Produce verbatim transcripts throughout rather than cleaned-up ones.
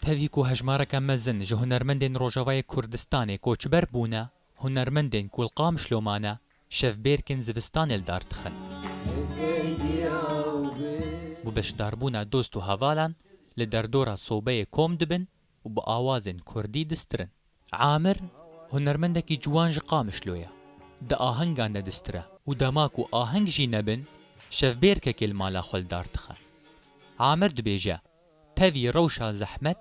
Tevî ku hejmareke mezin ji hunermendên Rojavayê Kurdistanê koçber bûne, hunermendên ku li Qamişlo mane, şevbêrkên zivistanê li dar dixin. Bi beşdarbûna dost û hevalan li derdora sobeyê kom dibin û bi awazên kurdî distirin. Amir, hunermendekî ciwan ji Qamişlo ye. Di ahengan de distire û dema ku aheng jî nebin, şevbêrkekê li mala xwe li dar dixe. Amir dibêje, tevî rewşa zehmet,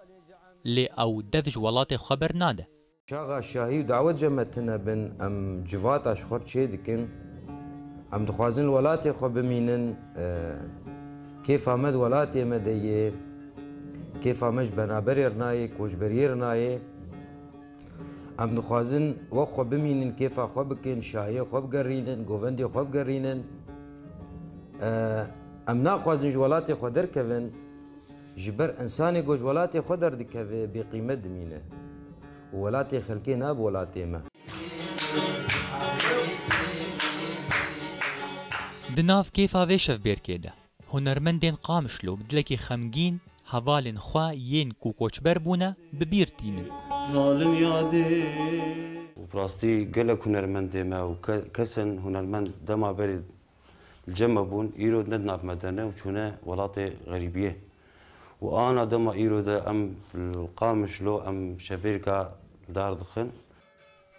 lê ew dev ji welatê xwe bernade. Çaxa şahî û dawet ji me tune bin, em civata ji xwe çê dikin. Em dixwazin li welatê xwe bimînin, e, kêfa me di welatê me de yê, kêfa me ji benaberê re nayê, koçberiyê re nayê. Em dixwazin wek xwe bimînin, kêfa xwe bikin, şahiyê xwe bigerînin, govendê xwe bigerînin. E, em naxwazin ji welatê xwe derkevin. Ji ber însanê ku ji welatê xwe derdikeve, bêqîmet dimîne û welatê xelkê nabe welatê me. Di nav kêfa vê şevbêrkê de, hunermendên Qamişlo bi dilekî xemgîn hevalên xwe yên ku koçber bûne bi bîr tînin. Zalim yadê. Û bi rastî gelek hunermendê me û ke-, kesên hunermend dema berê li cem me bûn, îro ne di nav me de ne û çûne welatê xerîbiyê. Û ana dema îro de em li Qamişlo em şevbêrka li dar dixin.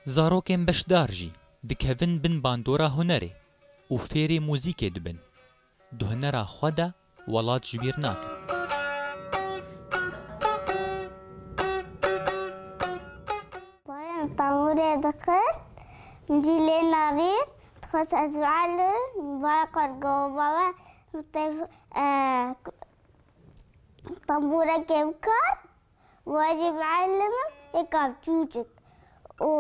Zarokên beşdar jî dikevin bin bandora hunerê û fêrî muzîkê dibin. Di hunera xwe de welat ji bîr nakin. Bayê min temûrê dixist, min jî lê nerî, dixwest ez bielîm, bayê xwe digot, baba, te, e, temûrekê bikar, û ez jî bielîmim, ê kavçûçik. Û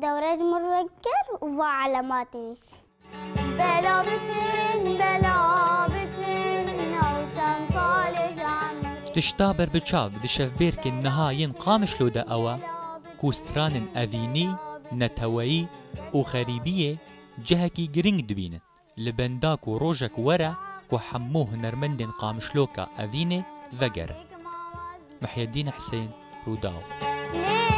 dewre ji min re kir û va elematê wî jî. Bela bitin, bela bitin, ew çend salê ji emirê. Tişta berbiçav di şevbêrkên niha yên Qamişlo de ew e ku stranên evînî, neteweyî û xerîbiyê cihekî girîng dibînin, li benda ku rojek were ku hemû hunermendên Qamişloka evînê vegerin. Mihyedîn Hisên, Rûdaw. Lê